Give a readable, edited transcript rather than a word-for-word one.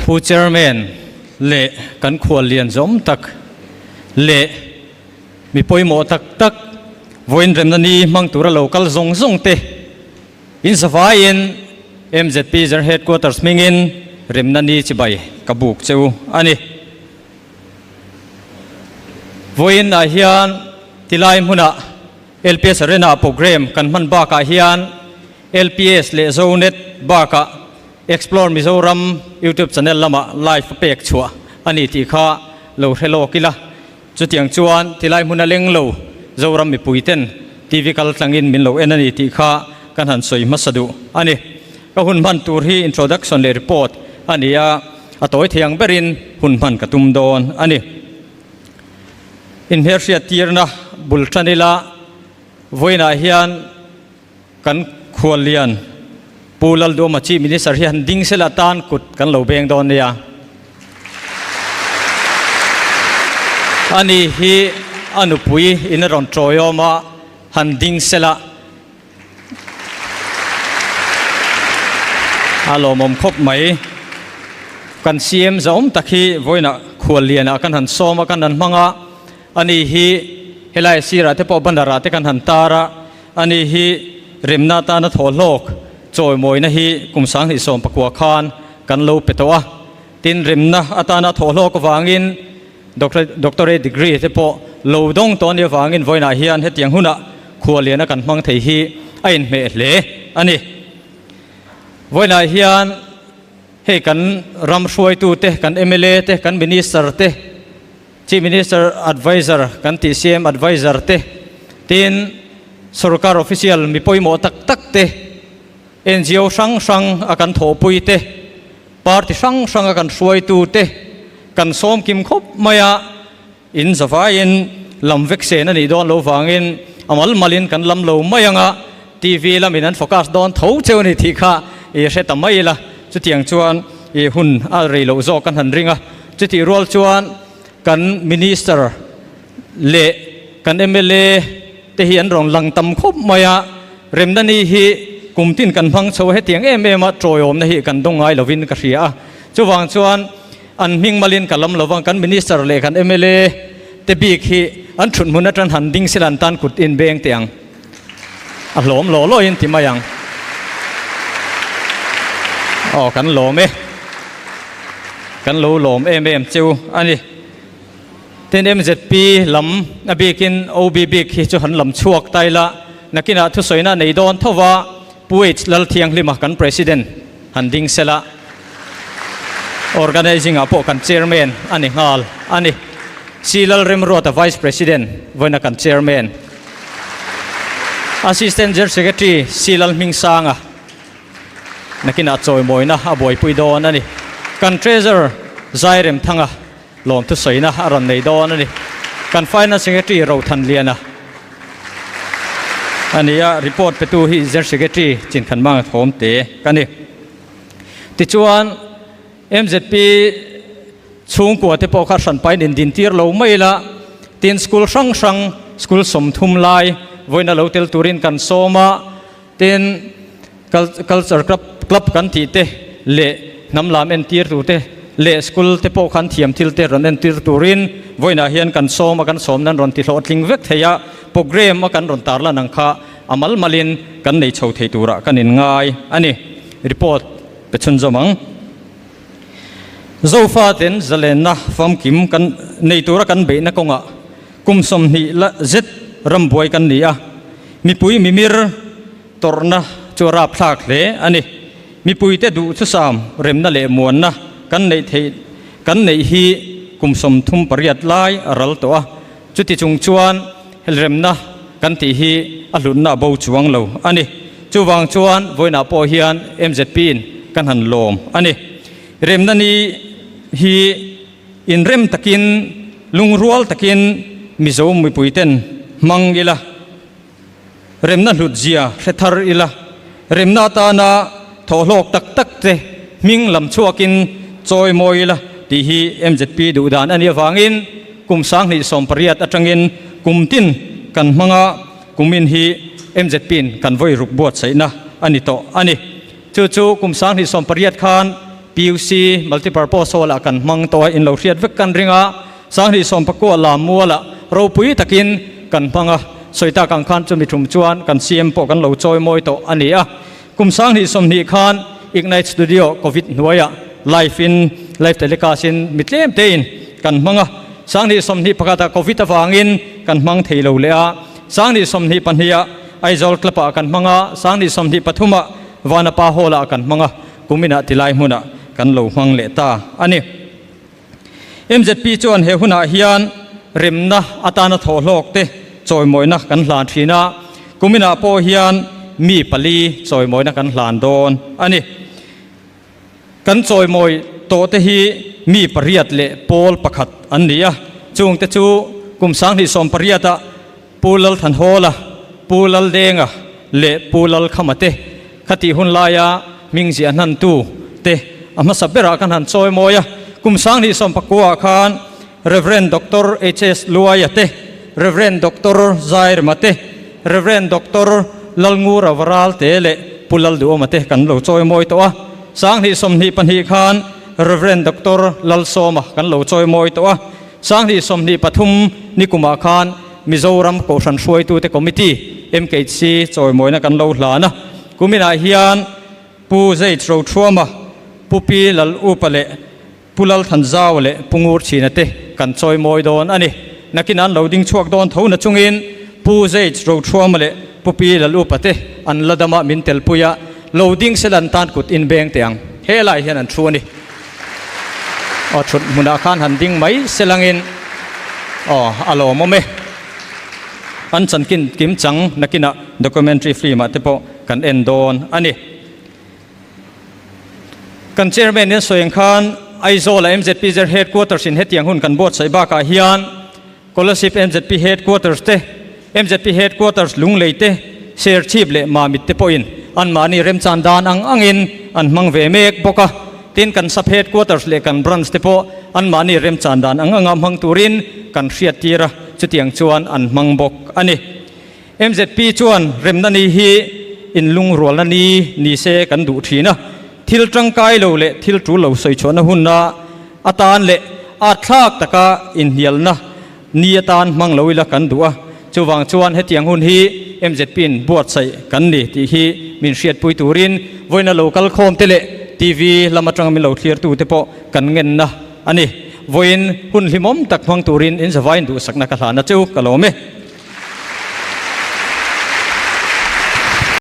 Pu Chairman leh kan khuallian zawm tak leh mi pawimawh tak tak vawiin remna ni hmang tura lo kal zawng zawng te in zavaiin MZP General Headquarters hmingin remna ni chibai ka buk che u a ni. Vawiin ah hian tilai hmunah LPS Arena program kan hman bakah hian LPS leh Zonet bakah Explore Mizoram YouTube channel lamah live a pek chhuah a ni tih kha lo hre lawk ila. Chutiang chuan tilai hmun a leng lo Zoram mipui ten TV kal tlangin min lo en a ni tih kha kan han sawi hmasa duh a ni. Ka hun hman tur hi introduction leh report a ni a, a tawi thei ang berin hun hman ka tum dawn a ni. Inhmelhriattirna bul tan ila vawiinah hian Kan khuallian Pu Lalduama Chief Minister hi han ding sela tan kut kan lo beng dawn nia. Ani hi a nupui in a rawn tawiawm a, han ding sela a lawmawm khawp mai. Kan CM zahawm tak hi vawiinah khuallianah kan han sawm a, kan han hmang a, ani hi helai sirah te pawh banner ah te kan han tar a, Ani hi remna atana thaw hlawk chawimawina hi kum 2019 khan kan lo pe tawh a, tin remna atana thaw hlawk avangin Doctorate degree te pawh lo dawng tawh a nih avangin vawiinah hian hetiang hunah khualiana kan hmang thei hi a inhmeh hle a ni. Vawiinah hian hei kan ram hruaitute, kan mla te, kan Minister te, Chief Minister Adviser kan tih CM Adviser te, tin Sorkar official mi pawimawh tak tak te, ngo hrang hrang a kan thawhpui te, party hrang hrang a kan hruaitu te kan sawm kim khawp mai a, in zavaiin lam vek sen a nih dawn lo vangin a mal malin kan lam lo mai ang a, TV lamin an focus dawn tho cheu a ni tih kha i hre ta mai ila, chutiang chuan i hun a rei loh zawk kan han ring a. Chutih rual chuan kan Minister leh kan mla te hi an rawn lang tam khawp mai a, remna ni hi kum tin kan hmang chho a, hetiang em em a tawiawmna hi kan dawng ngai lovin ka hria a. Chuvang chuan an hming malin ka lam lovang, kan Minister leh kan mla te bik hi an thut hmun atang han ding sela an tan kut in beng teh ang. A hlawm law law in ti mai ang. Aw kan lawm e. Kan lo lawm em em cheu a ni. Tin MZP lam a bikin OB bik hi chu han lam chhuak ta ila nakinah thusawina nei dawn tho va Pu H Lalthianghlima kan President han ding sela Organizing ah pawh kan Chairman a ni nghal a ni. C Lalremruata Vice President vawiina kan Chairman. Assistant General Secretary C Lalhmingsanga nakinah chawimawina a buaipui dawn a ni. Kan Treasurer Zairemthanga lawmthusawina a rawn nei dawn a ni. Kan Finance Secretary Rothanliana a ni a, report petu hi General Secretary Chinkhanmanga Thawmte ka ni. Tichuan MZP chhungkua te pawh kha hranpain indintir lo mai ila, tin school hrang hrang, school 30 lai vawiin a lo tel turin kan sawm a, tin culture club club kan tih te leh hnam lam entir tur te leh school te pawh khan thiam thil te rawn entir turin vawiinah hian kan sawm a, kan sawm nan rawn ti hlawhtling vek thei a, program a kan rawn tarlan ang kha a mal malin kan nei chho thei turah kan inngai a ni. Report pe chhunzawm ang. Zofaten zalenna famkim kan nei tura kan beihna kawngah kum 20 la zet rambuai kan ni a, mipui mimir tawrhna chu a rapthlak hle a ni. Mipuite duh chusam remna leh muanna kan neih theih kan neih hi kum 38 lai a ral tawh a, chuti chung chuan remna kan tih hi a hlutna a bo chuang lo a ni. Chuvang chuan vawiinah pawh hian MZP in kan han lawm a ni. Remna ni hi inrem takin, lungrual takin Mizo mipuiten hmang ila, remna hlutzia hre thar ila, remna atana thawhhlawk tak tak te hming lam chhuakin chawi mawi ila tih hi MZP duh dan a nih avangin kum 2018 atangin kum tin kan hmang a, kumin hi MZP in kan vawi ruk buatsaihna a ni tawh a ni. Chu chu kum 2018 khan. PUC Multipurpose Hall ah kan hmang tawh a, in lo hriat vek kan ring a, 2019 lam mualah ropui takin kan hmang a, sawi tak ang khan chumi thum chuan kan CM pawh kan lo chawi mawi tawh a ni a. Kum 2020 khan Ignite Studio Covid hnuaiah live in live telecast in mi tlem tein kan hmang a, 2021 ah Covid avangin kan hmang thei lo leh a, 2022 ah Aizawl Club ah kan hmang a, 2023 ah Vanapa Hall ah kan hmang a, kuminah tilai hmunah kan lo hmang leh ta a ni. Mzp chuan he hunah hian remna atana thawhhlawk te chawimawina kan hlan thin a, kuminah pawh hian mi pali chawimawina kan hlan dawn a ni. Kan chawimawi tawh te hi mi pariat leh pawl pakhat an ni a, chungte chu kum 2018 ah Pu Lalthanhawla, Pu Laldenga leh Pu Lalkhama te khatih hun laia hming ziah hnantu te a hmasa berah kan han chawi mawi a. Kum 2019 ah khan Rev. Doctor HS Luaia te, Rev. Doctor Zairema te, Rev. Doctor Lalngura Varalte leh Pu Lalduhawma te kan lo chawi mawi tawh a. 2022 khan Rev. Doctor Lalsawma kan lo chawi mawi tawh a. 2023 nikumah khan Mizoram Kohhran Hruaitute Committee, MKHC, chawimawina kan lo hlan a. Kuminah hian Pu Zeich Rothuama, Pu Pi Lal Upa leh Pu Lal Thanzau leh Pu Ngur Chhina te kan chawimawi dawn a ni. Nakin an lo ding chhuak dawn tho na chungin Pu Zeich Rothuama leh Pu Pi Lal Upa te an la dama min telpui a, lo ding sel an tan kut inbeng teh ang. He lai hian an thu a ni. Aw thut hmunah khan han ding mai se langin aw a lawmawm e. An chankin kim chang nakinah documentary film ah te pawh kan en dawn a ni. Kan chairman in sawi ang khan Aizawl a MZP zer headquarters in hetiang hun kan buatsaih bakah hian Kolasib MZP Headquarters te, MZP Headquarters Lunglei te, Serchhip leh Mamit te pawhin anmahni remchan dan ang angin an hmang ve mek bawk a. Tin, kan Sub Headquarters leh kan Branch te pawh anmahni remchan dan ang anga hmang turin kan hriattir a, chutiang chuan an hmang bawk a ni. MZP chuan remna ni hi inlungrualna ni ni se kan duh thin a, thil tangkai lo leh thil tul lo sawi chhuahna hunna atan leh atthlak taka inhnialna ni atan hmang lo ila kan duh a, chuvang chuan hetiang hun hi MZP in buatsaih kan ni tih hi min hriatpui turin vawiina lo kal khawm te leh TV lam atanga min lo thlir tu te pawh kan ngenna a ni. Vawiin hun hlimawm tak hmang turin in zavain duhsakna ka hlana cheu ka lawm e.